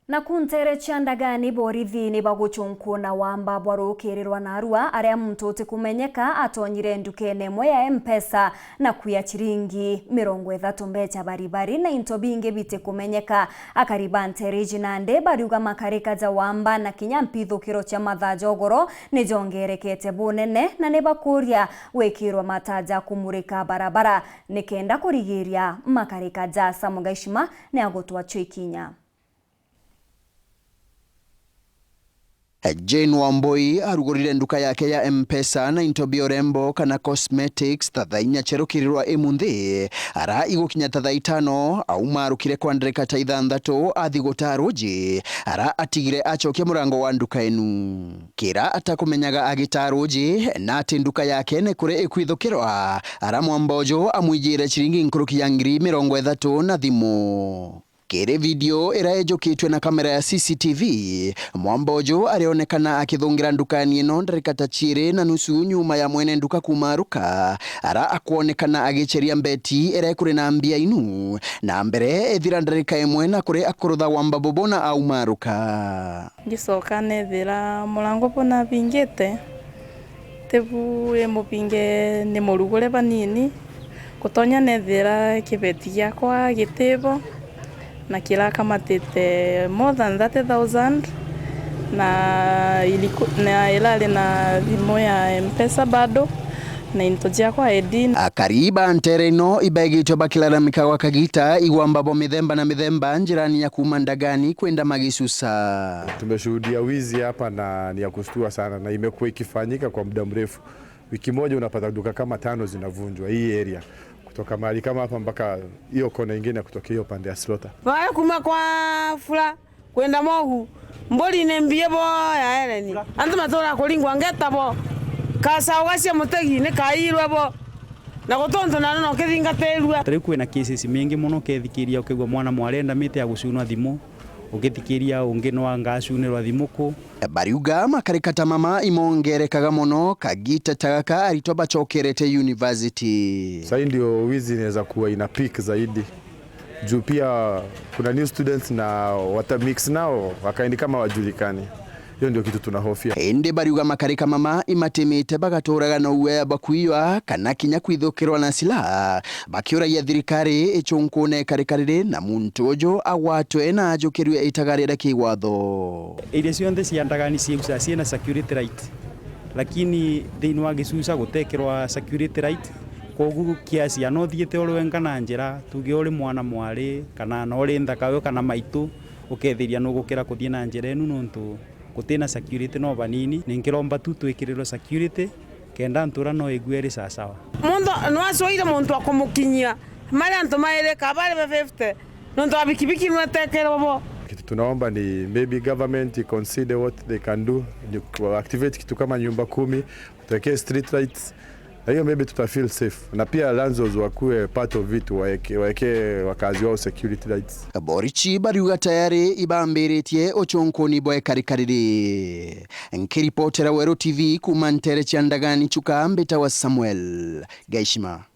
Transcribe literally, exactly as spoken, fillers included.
Naku nteere cia Ndagani, borithi ni bagucunkuna wamba bwa rukiiri rwa naarua, aria muntu utikumenyeka atonyire ndukene imwe ya Mpesa na kuiya ciringi mirongo ithatu mbecha baribari na into bingi bitikumenyeka. Akari ba nteere iji nandi bariuga makarika ja wamba na kinya mpithukiro cia mathaa ja ugoro ni jongerekete bunene, na ni bakuria gwikirwa mataa ja kumurika barabara nikenda kurigiria makarika ja. Sam Gaishima ni agutwachua ikinya. Jane Wambui arugurire nduka yake ya Mpesa na into bia urembo kana cosmetics thaa inya cia rukiri rwa imunthi, ara igukinya ta thaa itano, aumarukire kwa ndereka ta ithanthatu athi gutaa ruuji, ara atigire acokia murango wa nduka inu. Kira atakumenyaga agitaa ruuji, na ati nduka yake ni kuri ikwithukirwa, ara mwamba uju amwijire ciringi nkuruki ya ngiri mirongo ithatu na thimu. Kiri video ira ijukitue na kamera ya C C T V, mwamba uju arionekana akithungira ndukani ino ndarika ta ciiri na nusu nyuma ya mwene nduka kumaruka, ara akwonekana agicheria mbeti ira ikuri na mbia inu, na mbere ethira ndarika imwe na kuri akurutha wamba bubu na aumaruka. Ngicoka nethira murango buna bingite, ti bu wi mubinge ni murugure banini, gutonya nethira kibeti giakwa gitibo, na kirakamatite more than thirty thousand, na iliku-, na irari na thimu ya Mpesa bado, na into ciakwa I D. Akari ba nteere ino ibaigitwe bakilalamika gwa kagita igwamba bo mithemba na mithemba njirani ya kuuma Ndagani kwenda Magisusa. Tumeshuhudia wizi hapa na ni ya kushtua sana, na imekuwa ikifanyika kwa muda mrefu. Wiki moja unapata duka kama tano zinavunjwa hii area, kutoka mahali kama hapa mpaka hiyo kona ingine, kutoka hiyo pande ya Slaughter. Baya kuma kwa fula kwenda mogu, mburi ni mbie bo ya ereni. Antu matura kuringwa ngeta bo. Kasao gacia mutegi ni kairwe bo. Na gutuntu na no kithingatirwe. Tari kwina cases mingi mono, ukethikiria ukigua mwana mwari endamite agucunwa thimu, ukithikiria ungi no anga acunirwa thimu ku. Bariuga makarika ta mama imongerekaga mono kagita ta gaka aritwa bachokerete university. Sai ndio wizi inaweza kuwa ina peak zaidi. Juu pia kuna new students na wata mix nao, wakaendi kama wajulikani. Hiyo ndio kitu tunahofia. Indi bariuga makarika mama imatimite bagaturaga na uea bakuiywa kana kinya kwithukirwa na silaha, bakiuragia thirikari ichunkune ikarika riri na muntu uju agwatwe na ajukirue itagaria ria kiwatho. Iria cionthe cia Ndagani ciusaga ciina security light, lakini thiini wa Gisusa gutekirwa security light. Kwogu kiasi ana uthiite uri wenka na njira, tuge uri mwana mwari, kana ana uri nthaka we kana maitu, ukethiria nugukira kuthii na njira inu nontu gutina security no banini. Ninkiromba tu twikirirwe security, kenda ntura no igue iri sawasawa. Muntu nwacwaire muntu wa kumukinyia mari antu mairi ka bari ba fifty, nontu wa bikibiki nwetekerwe bo. Kitu tunaomba ni maybe government iconsider what they can do, ni ku activate kitu kama nyumba kumi, tuwekee street lights. Na hiyo maybe tuta feel safe. Na pia landlords wakuwe part of it, waeke, waeke wakazi wao security lights. Borichi bariuga tayari ibambiritie uchunkuni bwa ikarika riri. Nkiripotera Weru T V kuuma ntere cia Ndagani Chuka, mbitawa Samuel Gaishima.